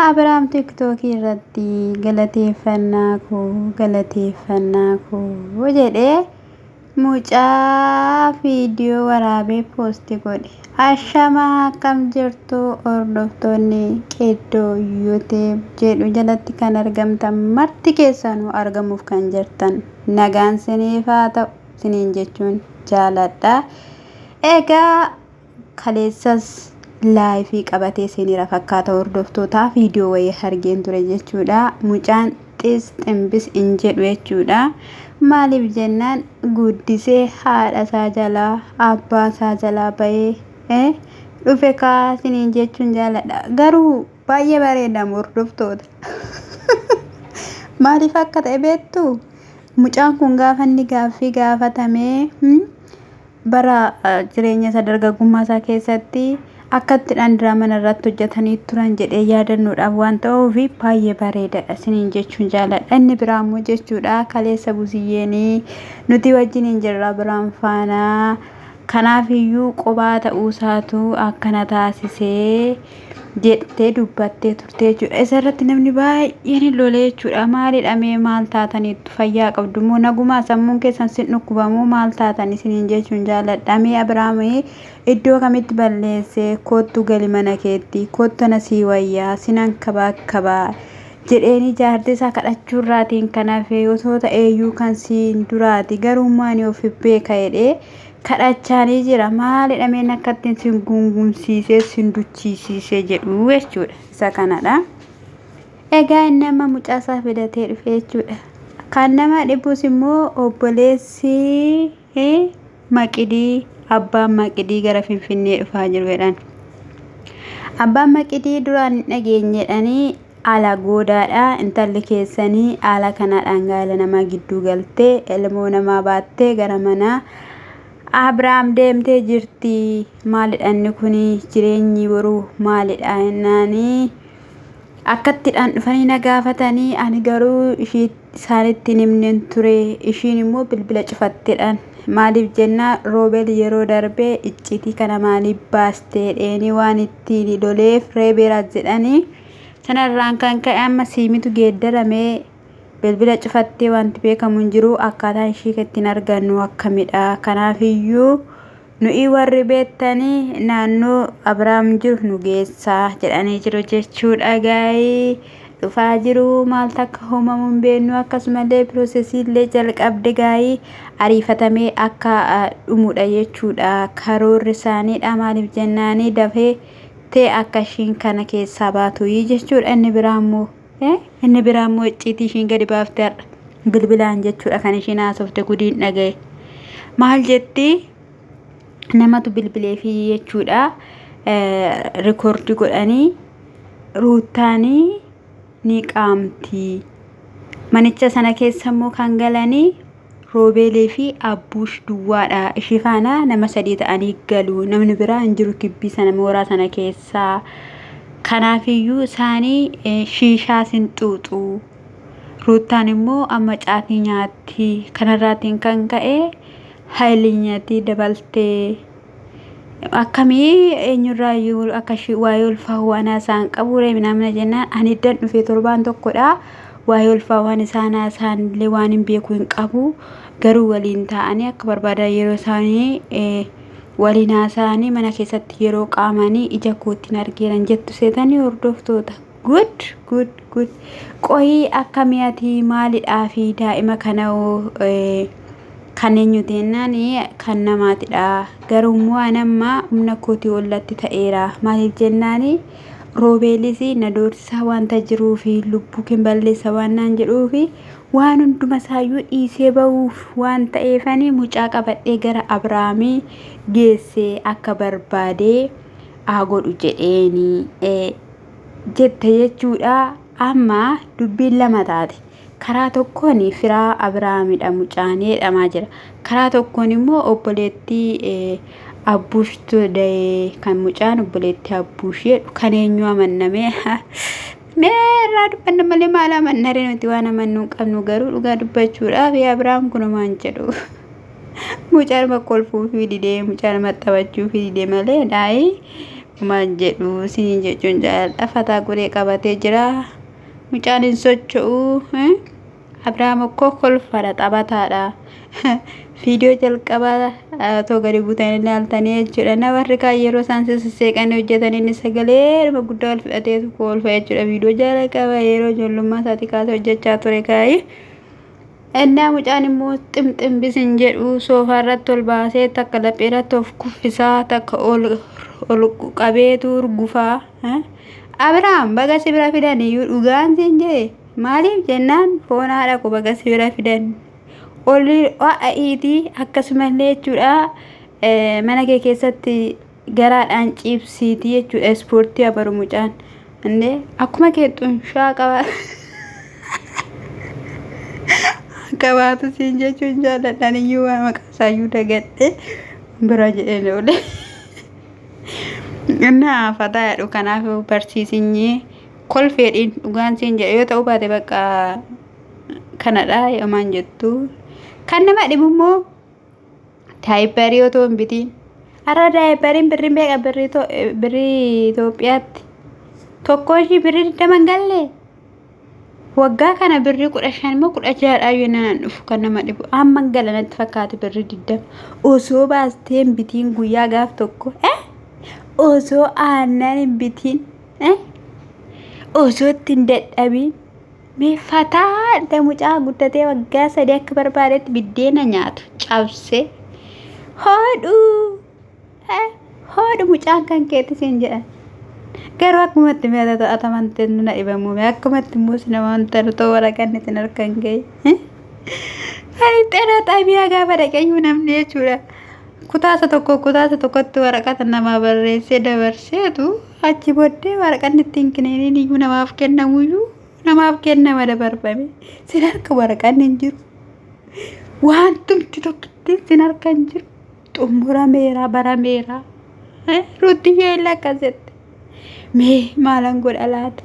Abiraam tiktookii irratti galateeffannaa koo galateeffannaa koo jedhee mucaa viidiyoo waraabee poosti godhe. Ashamaa akkam jirtu hordoftoonni Qeddoo YouTube jedhu jalatti kan argamtan marti keessanuu argamuuf kan jirtan nagaan siniif haa ta'u siniin jechuun jaaladha. Egaa Kaleessas laayifii qabatee seeneera fakkaata hordoftootaa viidiyoo wayii argeen ture jechuudha. Mucaan xis ximbis hin jedhu jechuudha. Maaliif jennaan guddisee haadha isaa jalaa abbaa isaa jalaa bahee dhufe kaa siniin jechuun jaaladha. Garuu baay'ee bareeda hordoftoota. Maaliif akka ta'e beektu? Mucaan kun gaafa inni gaaffii gaafatamee bara jireenya isaa dargaggummaa isaa keessatti akka itti dhaan mana irratti hojjetanii turan jedhee yaadannoodhaaf waan ta'uuf baay'ee bareedaadha isiniin jechuun jaaladha. Inni biraa immoo jechuudha kaleessa buziyyeenii nuti wajjin hin jirra biraan faanaa kanaaf iyyuu qobaa ta'uusaatu akkana taasisee jettee dubbattee turte jechuudha. Isa irratti namni baay'een hin lolee jechuudha. Maalidha mee maal taataniittu fayyaa qabdu moo nagumaa sammuun keessan sin dhukkubamoo maal taatan isiniin jechuun jaaladha. Mee Abiraam iddoo kamitti balleesse koottu gali mana keetti koottu ana sii wayyaa sinan kabaakkabaa jedheeni jaartii isaa kadhachuurraatiin kan hafe osoo ta'eeyyuu kan siin duraati garuu maani of beeka jedhee kadhachaanii jira maalidha meen akkattiin sin gungumsiisee sin duchiisiisee jedhu jechuudha isa kanadha. Egaa inni amma mucaa isaa fidatee dhufe jechuudha. Kan nama dhibus immoo obboleessi Maqidii abbaan Maqidii gara Finfinnee dhufaa jiru jedhan. Abbaan Maqidii duraan hin dhageenye jedhanii ala goodaadha intalli keessanii haala kanaadhaan gaa'ela namaa gidduu galtee ilmoo namaa baattee gara manaa Abrahaam deemtee jirti maalidha inni kun jireenyi boruu maalidha jennaanii akkattidhaan dhufanii na gaafatanii ani garuu ishii isaanitti hin himnen ture ishiin immoo bilbila cufattedhaan maaliif jennaa roobel yeroo darbe icciitii kana maaliif baastee dheeni waan ittiin loleef reebeera jedhanii Sanarraan kan ka'e amma siimitu geeddaramee bilbila cufattee wanti beekamu hin jiru akkaataan ishii ittiin argannu akkamidha. Kanaafiyyuu nuyi warri beektanii naannoo Abiraam jiru nu geessaa jedhanii jiru jechuudha gaa'ii. Dhufaa jiru maal takka uumamu hin beeknu akkasumallee piroosesii illee jalqabde gaa'ii ariifatamee akka dhumudha jechuudha karoorri isaaniidha maaliif jennaanii dafee tee akka ishiin kana keessaa baatu jechuudha. Inni biraa immoo inni biraa immoo icciitii ishiin gadi baafte har'a bilbilaan jechuudha kan ishiin haasofte gudiin dhagaye. Maal jetti namatu bilbileefi jechuudha rikoordi godhanii ruuttaanii ni qaamti. Manicha sana keessa immoo kan galanii Roobeelee fi Abbuush duwwaadha. Ishii faana nama sadii ta'anii galu. Namni biraa hin jiru gibbii sana mooraa sana keessaa. Kanaafiyyuu isaanii shiishaa sin xuuxu. Ruuttaan immoo amma caatii nyaatti. Kanarraatiin kan ka'e hayilinyatii dabaltee akkamii eenyurraayyuu akka ishii waa'ee ulfaa waan haasa'an qabu ree minaamina jennaan ani iddan dhufee torbaan tokkodha waa'ee ulfaa waan isaan haasa'an illee waan hin beeku hin qabu garuu waliin taa'anii akka barbaadan yeroo isaanii waliin haasa'anii mana keessatti yeroo qaamanii ija kootiin argeeran jettu seetanii hordoftoota good good good qoyii akkamii ati maalidhaa fi daa'ima kana kan eenyuti jennaan kan namaatidha. Garuu immoo an amma humna kootii ollatti ta'eera. Maaliif jennaan roobeelis na doorsisaa wanta jiruufi lubbuu kee balleessa waan naan jedhuufi waan hunduma isaayyuu dhiisee bahuuf waan ta'eefani mucaa qabadhee gara Abiraamii geessee akka barbaadee haa godhu jedheeni jette jechuudha. Amma dubbiin lama taate. Karaa tokkoon firaa Abiraamidha mucaan jedhamaa jira. Karaa tokkoon immoo obboleettii Abbuushtu da'e kan mucaan obboleettii Abbuush jedhu kan eenyu amanname mee irraa dubbanna malee maal amanna ree nuti waan amannu hin qabnu garuu dhugaa dubbachuudhaaf yaa Abiraam kunumaan jedhu mucaan kolfuufii didee mucaan taphachuufii didee malee daa'ii. Homaan jedhu isiniin jechuun jaaladha. Fataa godhee qabatee jira. Mucaan hin socho'u. Abrahaam okkoo kolfaadha taphataadha. Viidiyoo jalqabaa otoo gadi buutanii ilaaltanii jechuudha. Na warri kaan yeroo isaan sisseeqanii hojjetan inni sagalee guddaa ol fudhateetu kolfa jechuudha. Viidiyoo jalqaba yeroo ijoollummaa isaatii kaasee hojjechaa ture kaayii. Innaa mucaan immoo ximximbisin jedhu soofaa irratti ol baasee takka laphee irratti of kuffisaa takka ol ol qabeetu urgufaa. Abiraam baga si bira fidan iyyuu dhugaan siin jedhe maaliif jennaan foon haadha koo baga si bira fidan. Ol wa'iitii akkasumallee jechuudha mana kee keessatti garaadhaan ciibsiitii jechuudha ispoortii abaru mucaan. Indee akkuma kee xunshaa qaba. Qabaatu siin jechuun jaalladhaan iyyuu waan maqaa isaayyuu dagadhe bira jedheen oole. Innaa fataa jedhu kanaaf barsiisinyee kolfeedhiin dhugaan siin jedhe yoo ta'uu baate bakka kanadha yoomaan jettu. Kan nama dhibu immoo Daayipparii otoo hin bitiin. Har'a daayippariin birrii meeqa birrii Itoophiyaatti? Tokkoon ishii birrii 20 hin galle. Waggaa kana birrii 15 immoo 16dha yoo naan dhufu kan nama dhibu. Amma hin gala natti fakkaate birrii 20. Osoo baastee hin bitiin guyyaa gaaf tokko. Osoo aannan hin bitiin. Osoo itti hin dadhabiin. Mee fataa da mucaa guddatee waggaa 3 akka barbaadetti biddeena nyaatu cabsee hodhu hodhu mucaan kan keetti siin jedhan. Garuu akkumatti mee to'atamante na dhibamu mee akkumatti immoo si nama wanta ta'u waraqaan isin harka hin gahe. Ani xeenaa xaabiyaa gaafa dhaqeyyuu namni jechuudha. Kutaasa tokko kutaasa tokkotti waraqata namaa barreessee dabarseetu achi booddee waraqanni ittiin kiniiniin iyyuu namaaf kennamuyyuu namaaf kennama dabarfame. Sin harka waraqanni hin jiru. Wantumti tokkittiin sin harka hin jiru. Xumurameera barameera. Ruutiyyee illee akkas jette. Mee maalan godha laata?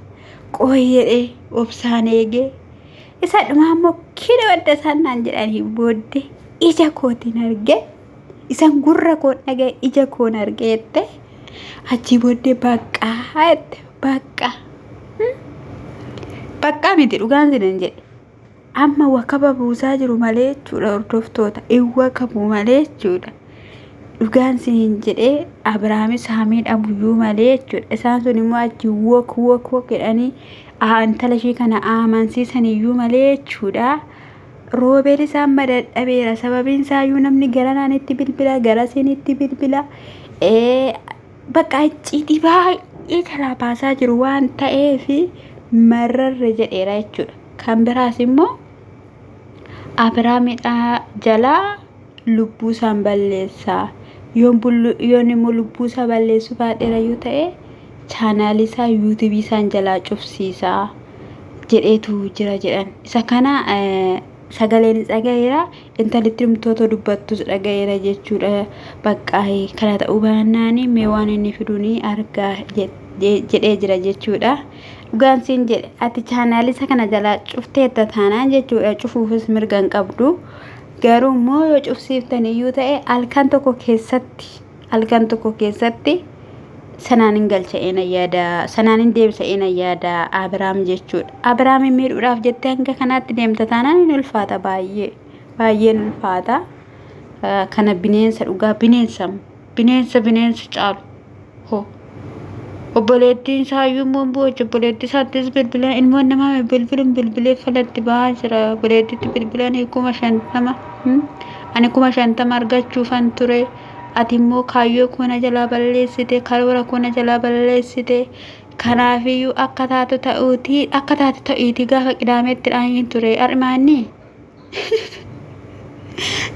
Qoy jedhee obsaan eegee isa dhumaa immoo kina wadda isaan naan jedhanii booddee ija kootiin argee isan gurra koon dhaga'e ija koon argee jette achii booddee baqqaa jette baqqaa. Baqqaa miti dhugaan sinan jedhe. Amma wakaba buusaa jiru malee jechuudha hordoftoota in wakabu malee jechuudha. Dhugaan siniin jedhee Abiraamis haa miidhamuyyuu malee jechuudha. Isaan sun immoo achi wok wok wok jedhanii intala ishii kana amansiisan iyyuu malee jechuudha. Roobeel isaan madadhabeera. Sababiin isaayyuu namni garanaan itti bilbila garasiin itti bilbila. Bakka icciitii baay'ee jalaa baasaa jiru waan ta'eef mararre jedheera jechuudha. Kan biraas immoo Abiraamidha jalaa lubbuu isaan balleessa. Yoon immoo lubbuu isaa balleessuu baadheera yoo ta'e chaanaalii isaa yuutuubii isaan jalaa cufsiisa jedheetu jira jedhan. Isa kana sagaleen dhagayeera intalitti dhumtoota dubbattus dhagayeera jechuudha. Bakka kana ta'uu baannaan mee waan inni fiduun argaa jedhee jira jechuudha. Dhugaan siin jedhe ati chaanaalii isa kana jalaa cufteetta taanaan jechuudha cufuufis mirga hin qabdu. Garuu immoo yoo cufsiiftan iyyuu ta'e halkan tokko keessatti halkan tokko keessatti sanaan hin galcha eena yaada sanaan hin deebisa eena yaada Abiraam jechuudha. Abiraam miidhuudhaaf jettee hanga kanaatti deemta taanaan hin ulfaata baay'ee baay'een ulfaata. Kana bineensa dhugaa bineensa bineensa bineensa caalu. Hoo. Obboleettiin isaayyuu immoo boocha obboleettii isaattis bilbila ilmoon namaa bilbiluun bilbilee falatti ba'aa jira obboleettiitti bilbilanii 50,000 ani 50,000 argachuufan ture ati immoo kaayyoo koo na jalaa balleessite karoora koo na jalaa balleessite kanaafiyyuu akka taatu ta'uutii akka taatu ta'iitii gaafa qidaameetti dhaayin ture armaanni.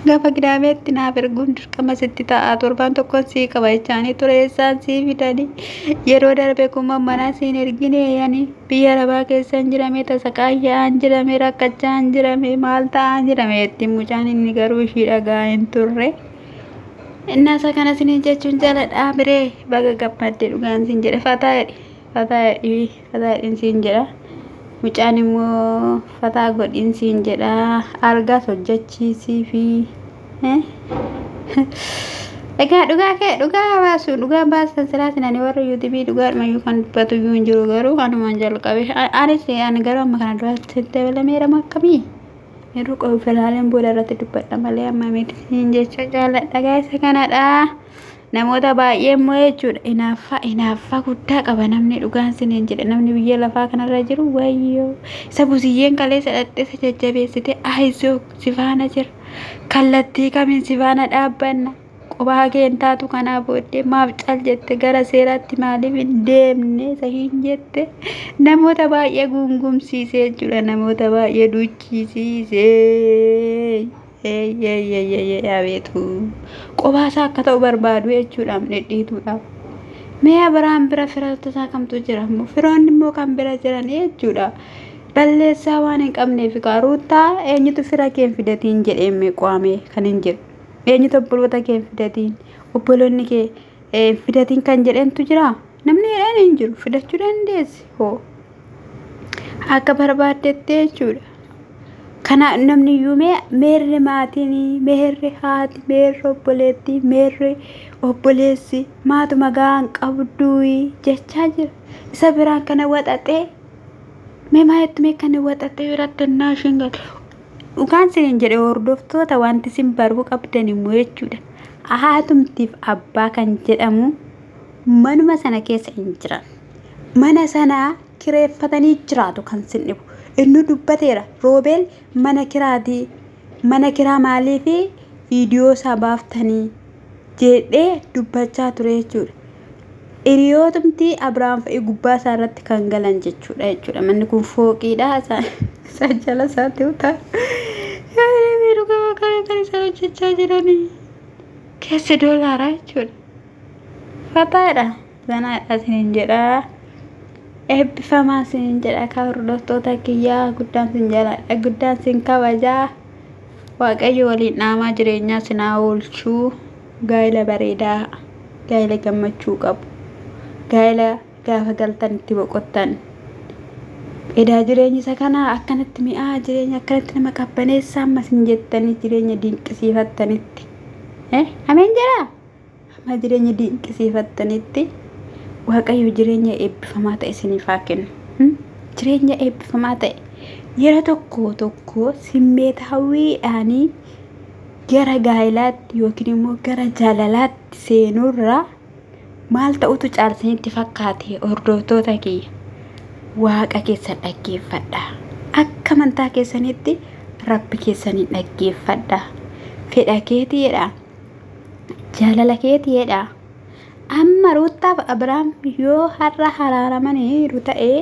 Gaafa qidaameetti naaf erguun dirqama sitti ta'a. Torbaan tokkoon sii qaba jechaanii ture eessaan sii fidanii yeroo darbe kuma manaa siin ergine ani biyya arabaa keessan jirame tasaqaayya'aan jirame rakkachaan jirame maal ta'aan jirame jetti mucaan inni garuu ishii dhagaa hin turre. Innaasa kana isiniin jechuun jaaladha biree baga gammadde dhugaan siin jedhe fataa jedhi fataa jedhi fataa jedhin siin jedha. Mucaan immoo fataa godhin siin jedha. Algaas hojjechiisii fi Egaa dhugaa kee dhugaa baasu dhugaa baasan silaasin ani warra yuutuubii dhugaadhumayyuu kan dubbatu iyyuu hin jiru garuu kanumaan jalqabe. Anis ani garuu amma kana duratti dabalameera moo akkamii? Yeroo qabu filaaleen booda irratti dubbadha malee amma miti siin jecha jaalladha gaa'isa kanadha. Namoota baay'ee immoo jechuudha inaaffaa inaaffaa guddaa qaba namni dhugaan siniin jedhe namni biyya lafaa kanarra jiru wayyoo isa busiyyeen kaleessa dhaqxee isa jajjabeessite ayizoo si faana jira kallattii kamiin si faana dhaabbanna qobaa kee hin taatu kanaa booddee maaf cal jette gara seeraatti maaliif hin deemne isa hin jette namoota baay'ee guungumsiisee jechuudha namoota baay'ee duchisiisee abeetu qobaa isaa akka ta'u barbaadu jechuudha dhidhiituudhaaf. Mee Abiraam bira firoota isaa kamtu jira immoo firoonni immoo kan bira jiran jechuudha. Balleessaa waan hin qabneef ruuttaa eenyutu fira kee hin fidatiin jedhee qo'amee kan hin jiru. Eenyutu obboloota kee hin fidatiin? Obboloonni kee hin fidatiin kan jedhantu jiraa? Namni jedhan hin jiru. Fidachuu dandeessi hoo. Akka barbaaddetti jechuudha. Kana namni iyyuu mee meerri maatiin, meerri haati, meerri obboleettii, meerri obboleessi maatuma gahaan qabduu jechaa jira. Isa biraan kana waxaxee mee maayettu mee kana waxaxee biratti ennaa isheen galu. Dhugaan isiniin jedhe hordoftoota wanti isin baruu qabdan immoo jechuudha. Haatumtiif abbaa kan jedhamu manuma sana keessa hin jiran. Mana sana kireeffatanii jiraatu kan sin dhibu. Inni dubbateera roobeel mana kiraatii mana kiraa maaliifi viidiyoo isaa baaftanii jedhee dubbachaa ture jechuudha. Hiriyootumti Abiraam fa'i gubbaa isaa irratti kan galan jechuudha jechuudha. Manni kun fooqiidha. Isaan jala isaatti utaa. Yaani dhugaa waaqayyo kan isaan hojjechaa jiranii. Keessi doolaaraa jechuudha. Fataadha. Zanaadha isiniin jedha. Eebbifamaa isiniin jedha kan hordoftoota kiyyaa guddaan sin jaaladha guddaan sin kabajaa. Waaqayyo waliin dhaamaa jireenyaa sin haa oolchuu. Gaa'ela bareedaa, gaa'ela gammachuu qabu, gaa'ela gaafa galtan itti boqottan. Edaa jireenyi isa kanaa akkanatti mi'aa jireenya akkanatti nama qabbaneessaa ammas hin jettanii jireenya dinqisiifattanitti. Eh, ameen jedhaa? Amma jireenya dinqisiifattanitti Waaqayyo jireenya eebbifamaa ta'e isiniif haa kennu. Jireenya eebbifamaa ta'e yeroo tokko tokko simmeetaawwiidhaanii gara gaa'ilaatti yookiin immoo gara jaalalaatti seenuurra maal ta'utu caala isinitti fakkaate hordoftoota kiyya waaqa keessan dhaggeeffadha akka amantaa keessanitti rabbi keessaniin dhaggeeffadha fedha keetii jedha jaalala keetii jedha amma ruuttaaf abiraam yoo har'a haraaramaniiru ta'e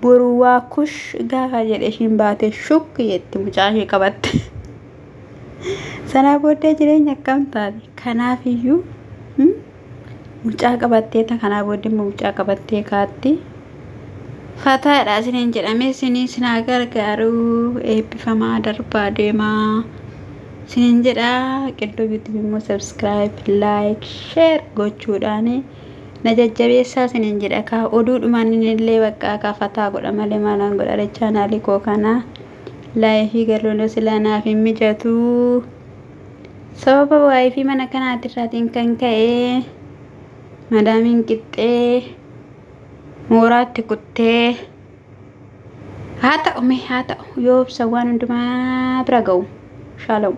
boru waa kush gaafa jedhe ishiin baate shuk jetti mucaa ishee qabatte. Sanaa booddee jireenya akkam taate? Kanaaf iyyuu mucaa qabattee ta kanaa booddee immoo mucaa qabattee kaatti. Fataadha isiniin jedhamee isinii sinaa gargaaru eebbifamaa darbaa deemaa isiniin jedha. Qindoo YouTube immoo subscribe, like, share gochuudhaan na jajjabeessaa isiniin jedha. Kaa oduudhumaan illee bakka kaa fataa godha malee maalaan godha chaanaalii koo kanaa. Laayifii galuun silaa naaf hin mijatu. Sababa waayifii mana kanaatirraatiin kan ka'e madaamiin qixxee mooraatti kuttee haa ta'u mee haa ta'u yoo obsa waan hundumaa bira ga'u. Shalom.